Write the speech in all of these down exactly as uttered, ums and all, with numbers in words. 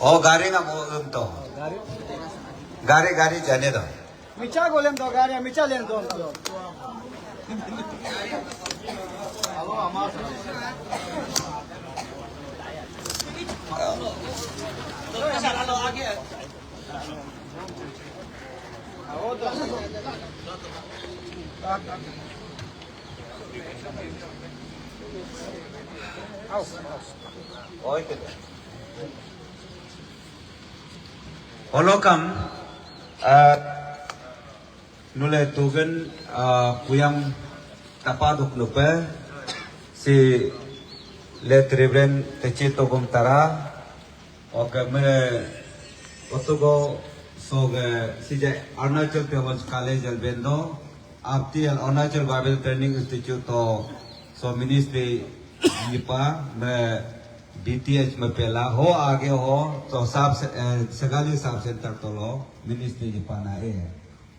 Oh, gari ngam um to. Gari, gari jane do. Micha golem do gari, micha len do. Holokam, ah, nule tugen, ah, kuyang tapa duk nupe si Late Reverend Techi Togum Tara, oke, me otugo soge sija Arunachal Theological College al bendo, apti al Arunachal Bible Training Institute to so ministry nipa me B T H me pela ho age ho to sub, eh, Segali sub center to lo ministry nipa na e.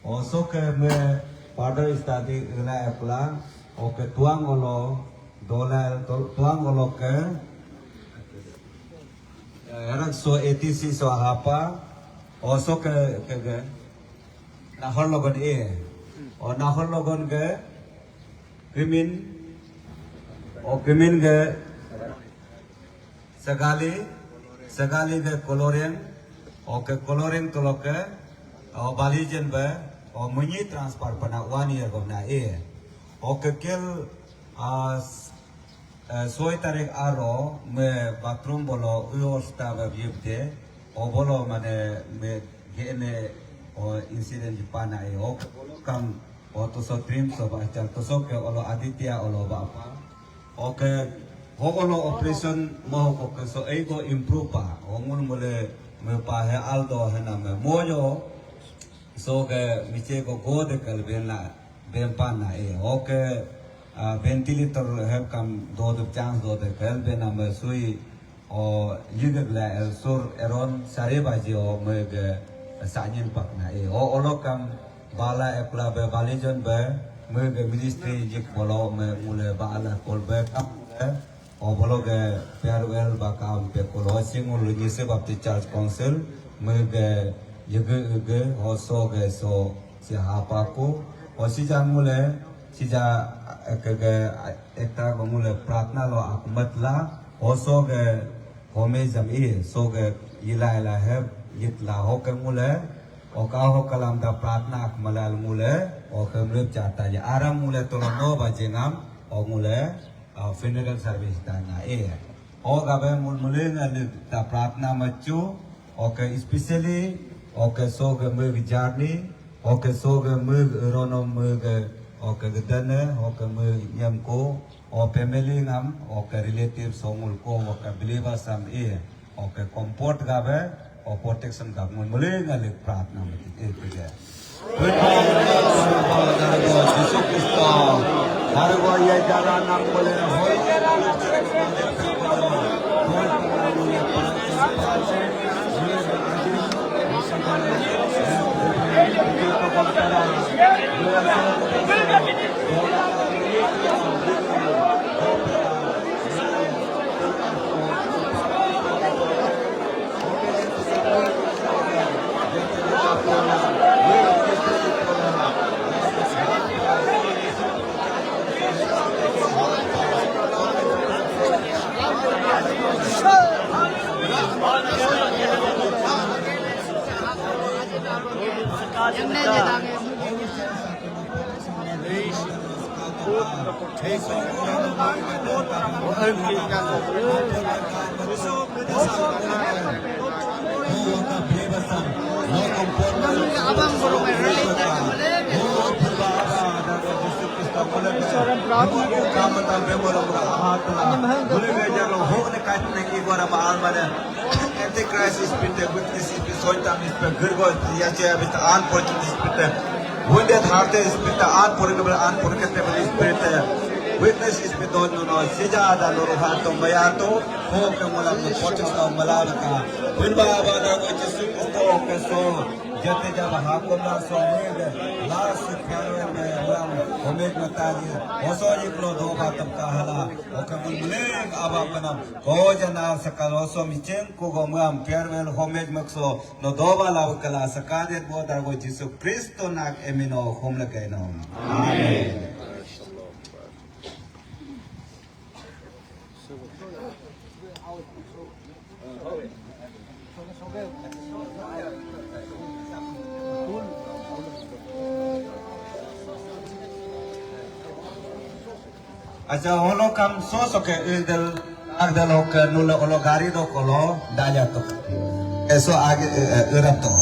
Oso ke me further study ila epla, oke, tuang olo dola, tu-, tuang olo ke, eh, erak so A T C so hapa, oso ke, ke, ke, Nahor logon e, o Nahor logon ke, Kimin, o Kimin ke, Segali, Segali ke Koloriang, oke, Koloriang toloke, o Balijan be, o munyi transfer pana one year gomna e. Oke, kel, ah, s-, eh, soi tarik aro me bathroom bolo uyo sta be bibde, o bolo mane me gene o incident pana e. Oke, kam o toso trim so ba chal toso ke olo Aditya olo ba apa. Oke, ho olo operation mo ko ke so ei ko improve pa. Ongul mule me pa he aldo he na me mojo. So ke miche ko go de kal ben la ben pa na e. Oke, ah, ventilator he kam do de chance do de kal ben na me sui. O yigak la el sur eron sare baji o mege sanyin pak na e. O olokam bala ekla be balijon be mege ministry yik bolo me mule bala kol be kam le. O bolo ge farewell ba kam pe kol o singul Nyishi Baptist Church Council mege yege ege o so ge so si hapa ku. O si jang mule si ja, eh, ke ge, eh, ekta ge mule pratna lo akumat la. O so ge home jam i, so ge ila ila heb yit la ho ke ngule, o ka ho kalam da pratna ak malal ngule, o ke mrip chata ya aram ngule tolo no baje ngam, o ngule, ah, funeral service da na e. O ga be mul mule nga lik da pratna machu, o ke especially, o ke so ge mug journey, o ke so ge mug rono mug, o ke gedane, o ke mug nyam ko, o family ngam, o ke relative songul ko, o ke believer sam e, o ke comfort gabe, o protection gabe, mul mule nga lik pratna mati e pide. Jisu Kristo, hargo ye jala nam mule hoi. Antichrist spirit, witness spirit, Satan spirit, Virgo spirit, Yahshua spirit, unforgiving spirit, wounded hearted spirit, unforgivable, unforgettable spirit, weakness spirit, don't know, no, sija da no, roha to, maya to, ho ke mula ko potis to, mala ka. Bin ba ba da ko Jisu Kristo ke so, jate ja ba ha ko na so, last farewell me, ram, home mata ji, oso ji klo do ba tam ka hala. Oke, mul mule Aba panam ko jana sakal oso micheng ko gomam farewell homage makso no doba lawa kala sakadet bo dargo Jisu Kristo nak emino hom lagainom. Amen. Acha, holo kam so so ke idel agdel ho ke nule olo gari do kolo daya to. Eso age, eh, eh, irap to.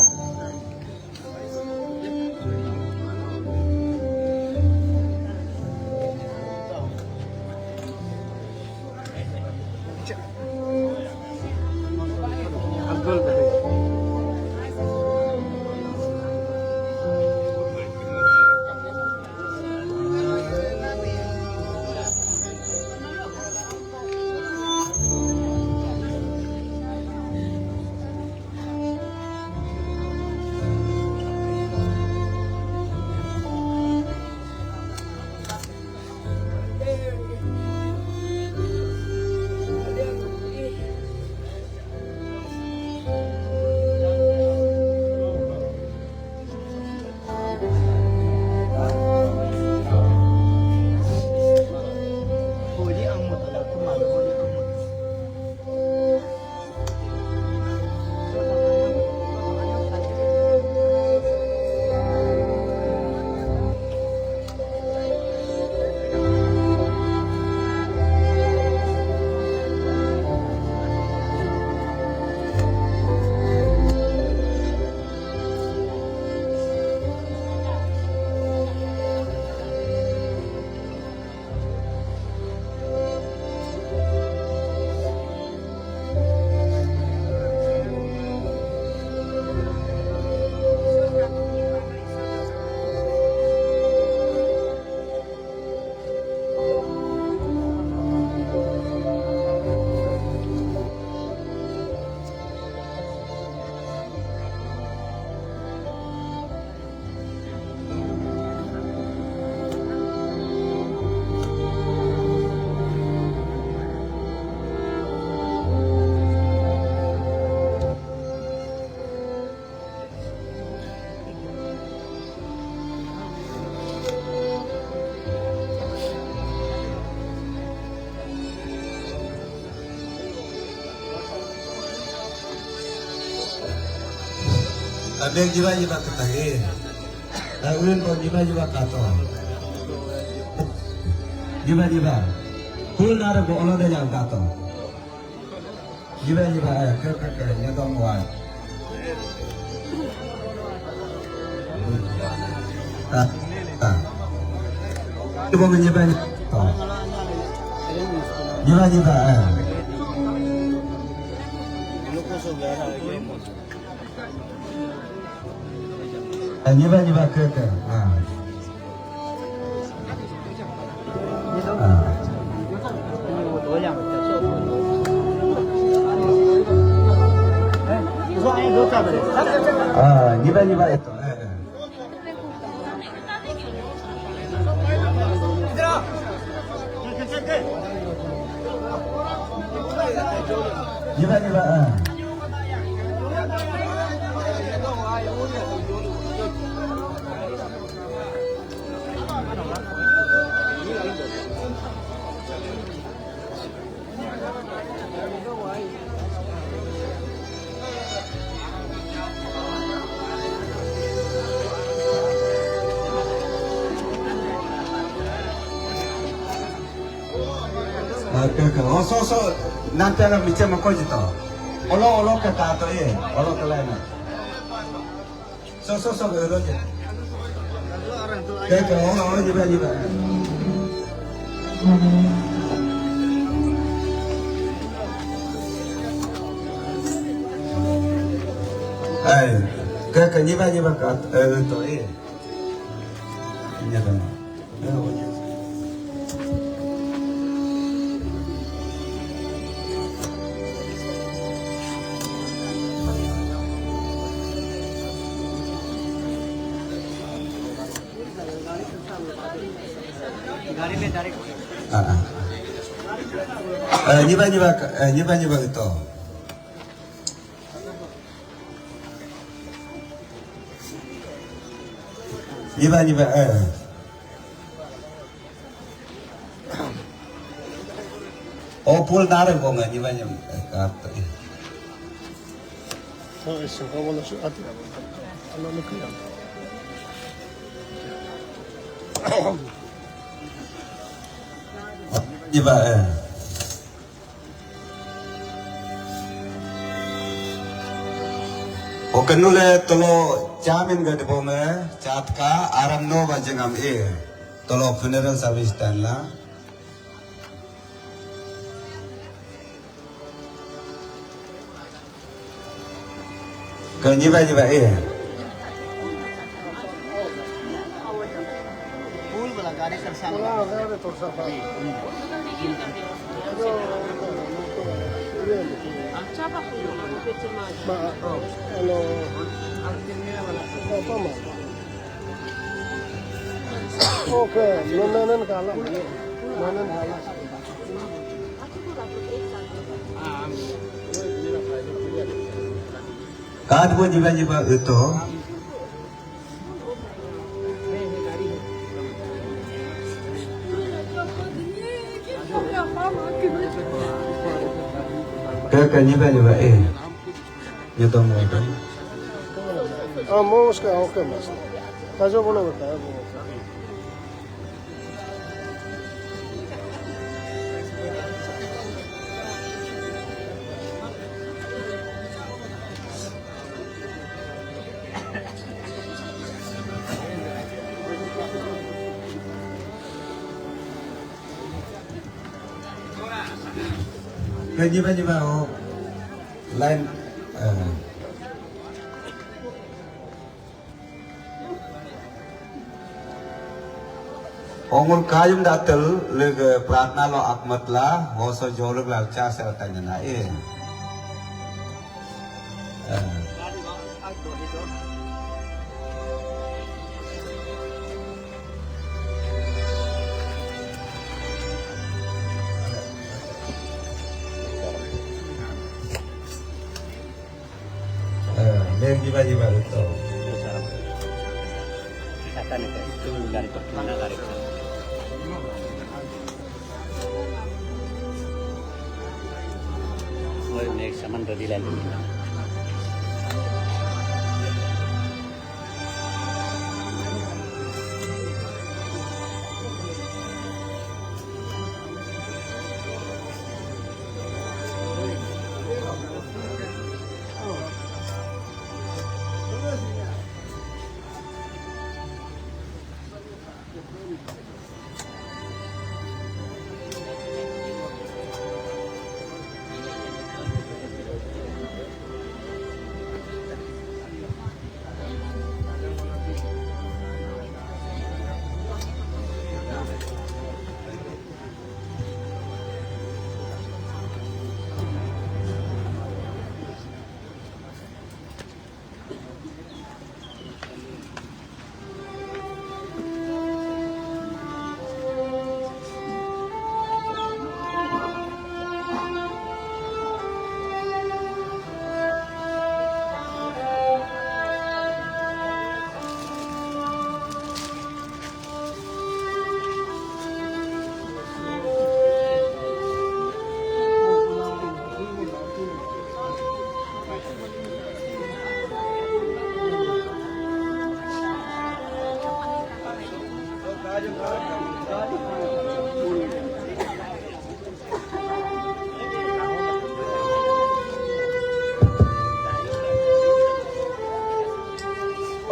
Abeg jiba jiba ketahe. Awin ko jiba jiba kato. Jiba jiba. Kul nara ko olo de yang kato. Jiba jiba, eh, ke ke ke nyetong wan. Ah, ah. Ibu menyebar. Oh. Nyiba nyiba, eh. Eh, nyiba nyiba ke ke. Ah. Ah. Ah, nyiba nyiba itu. Eh, eh. Nyiba, nyiba, ah. Oke, oke. Oso, oso. Nanti alam bicara mako jito. Olo, olo ke kato ye. Olo ke lain. So, so, so, so, so. Ke, ke, oh, oh, jiba, jiba. Ai, ke, ke, jiba, jiba, ke, eh, to, eh. Ini ada. Ah, ah. Eh, nyiba nyiba, eh, nyiba nyiba itu. Nyiba nyiba, eh. Oh, pul nare ko nggak nyiba nyiba, eh, kata. Oh, eso, kamu langsung ati. Kalau nak ya. Nyiba, eh. Oke, nule tolo chamin ga debo me, chatka aram no bajengam e. Tolo funeral service tan la. Ke nyiba nyiba, eh. Okay, nanan kala, nanan kala. Kat bo nyiba nyiba itu. Ke, ke nyiba nyiba, eh. Nyetom, nyetom. Ah, mau uska, okay, mas. Tajo bolo bata hai, wo. Nyiba nyiba, oh. Line, eh. Ongul kayum datel lege pratna lo akmat la, hoso joruk la cha serta nyana, eh. Eh. Eh, main jiba-jiba itu. Kata ni, itu dan pertuna dari. Oh, next saman ready lagi.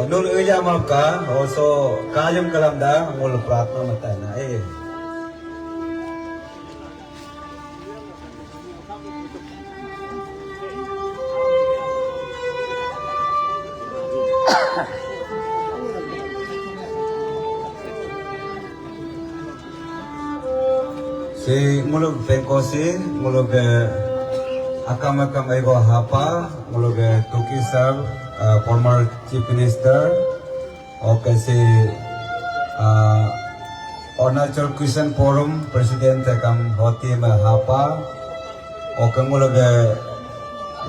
Onul uya mapka, oso kayum kalam da, ngul pratna matana, eh. Si nguluk pengko si, nguluk, eh, akam-akam ego hapa, nguluk, eh, Tuki sir, eh, former Chief Minister, oke si, eh, Arunachal Christian Forum President kam hoti me hapa. Oke ngul ge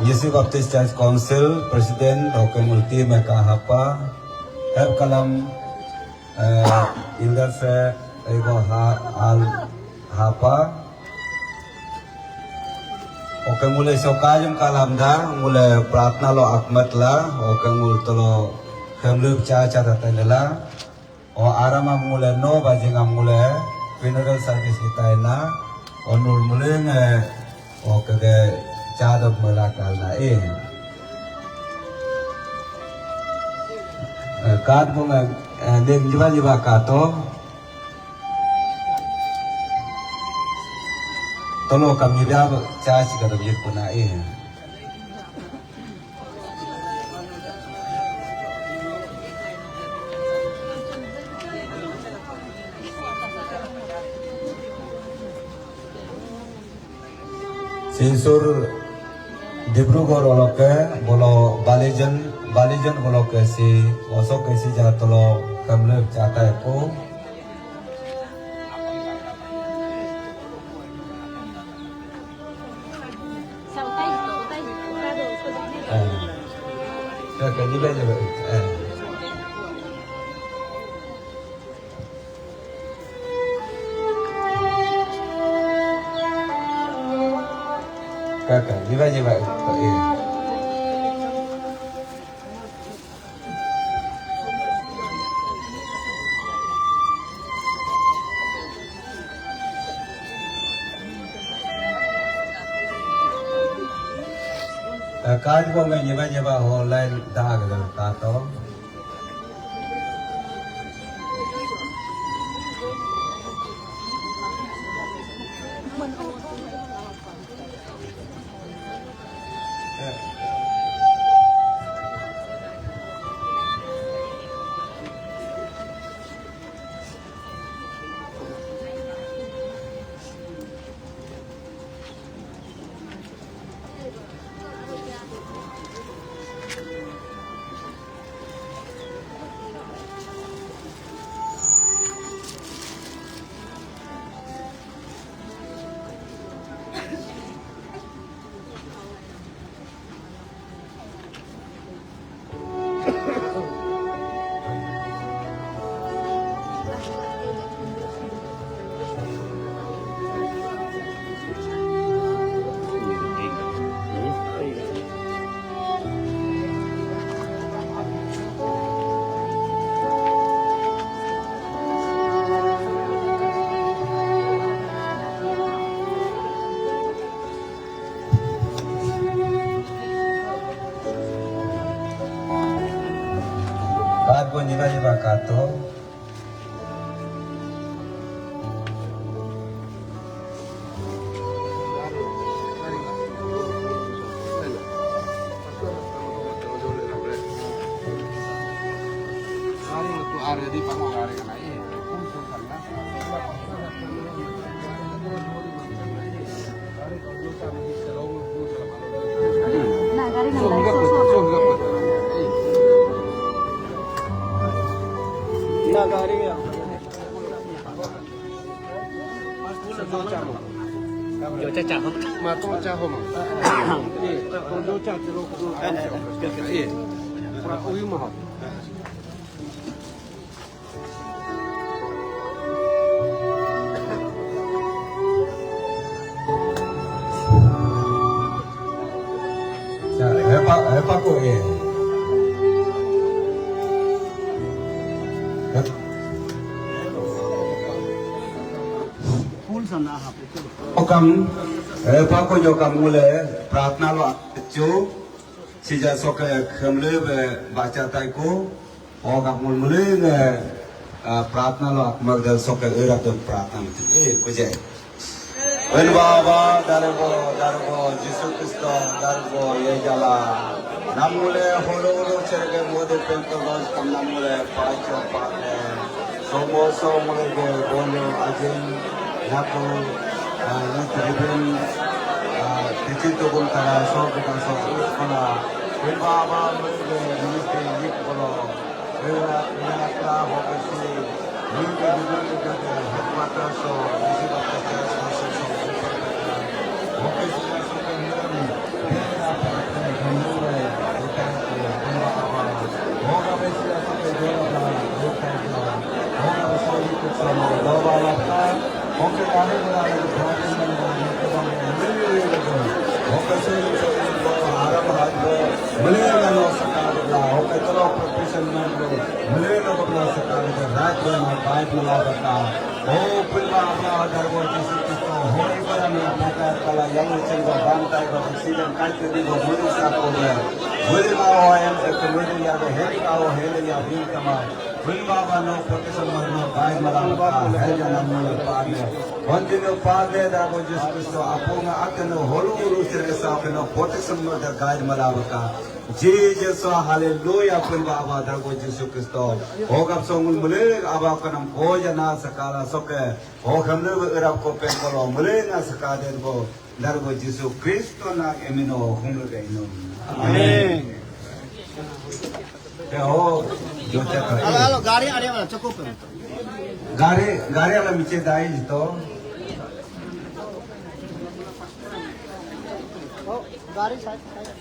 Nyishi Baptist Church Council President oke ngul team ka hapa. Heb kalam, eh, elder se ego ha al hapa. Oke ngule so kajam kalam da ngule pratna lo akmat la oke ngul tolo kemlup cha cha ta la. O, aram am ngule no baji ngam ngule funeral service kita ina. O, nul muleng, eh, o, kege chadok mela kalna, eh. Eh, kat bunga, eh, ning jiba jiba kato. Tolo kam nyida cha si kadam yik puna, eh. Sinsur Dibrugarh oloke bolo Balijan, Balijan oloke si, osok ke si jatolo kamle chatai ko. Kaka, jiwa jiwa. Kaj ko ngai nyeba nyeba ho line da ga ka to. Baat bo nyiba nyiba kato. Hepa, hepa ko eh. Okam, hepa ko nyokam ngule pratna lo acu. Sija soke khemle be baca tai ko. Oga mul mule nge, ah, pratna lo ak magdal soke era tem pratna mati. Eh, kuje. Wen Baba, darbo, darbo, Jisu Kristo, darbo, ye jala. Nam mule holo holo cherge mode pento dos kam nam mule pacho pane. Somo so mule ge bonyo ajin naku, ah, ni tribun, ah, tichi tubun tara so kita so kona. Wen Baba mule ge ministry yik kono. Ila, ila, ila, hokasi. Continue Father, Drago Jesus Kristo, apunga akeno holu holu sirke sa akeno protection murder guide malabaka. Jesus, hallelujah, pun baba Drago Jesus Kristo. Hogap songul mulek aba kanam koja na sakala soke. Ho hamle erap ko pen kolo mulek na sakaden bo. Drago Jesus Kristo na emino humle gaino. Amen. Te ho, jo te ka. Alo, alo, gari ada mana? Cukup. Gari, gari ala miche dai jito. Oh, gari side, side.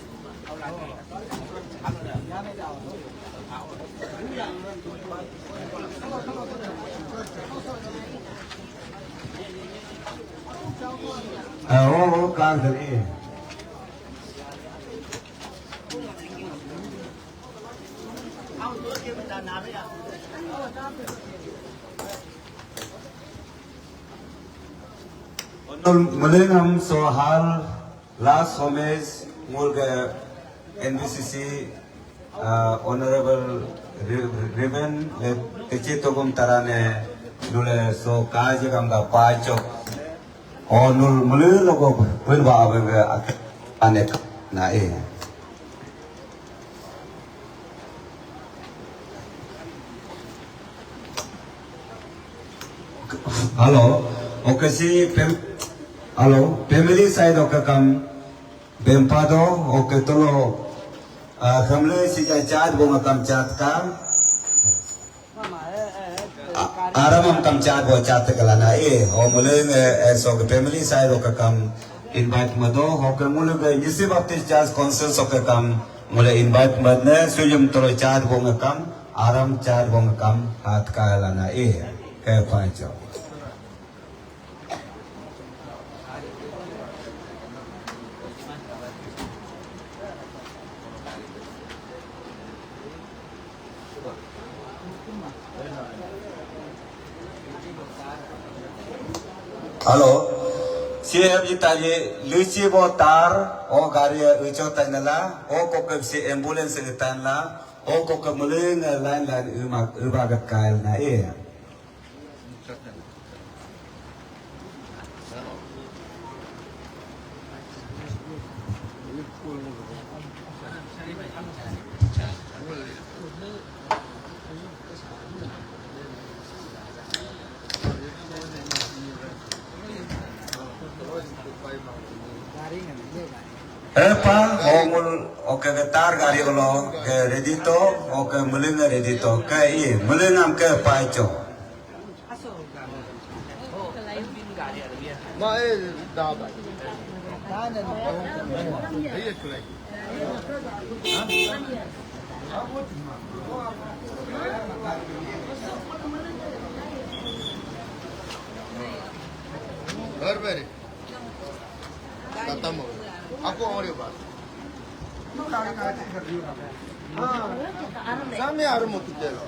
Ah, oh, oh, car dali. Honorable Mulengam Sohal, last homage, ngulga N B C C, uh, Honorable Re-, Reverend le Techi Togum Tarane, nule so kaji kam da pachok. Onul mulu logo pun ba abang ane na eh. Hello, okay si pem, hello, family side okay kam bempa do, okay tolo, ah, family si ja chat bo ngakam chat ka. A-, aram am kam chat bo chat kalana eh, ho muleng eh, eh, so ke family side ho ke kam invite mado, ho ke muleng eh, Nyishi Baptist Church Council so ke kam muleng invite mad ne, sujum tolo chat bo ngakam, aram chat bo ngakam, hat kalana eh, ke pancho. Hello, C F G taji luci bo tar, o gari ucho tanala, o kokep si ambulance tanla, o kokep muleng line line umak ubagat kail na eh. Epa, hongul, oke, getar gari ulo, ke ready to, oke, muleng ready to, ke i, muleng am ke paicho. Ma, eh, da ba. Berberi. Tatamo. Aku orang ba. Sami arum tu telo.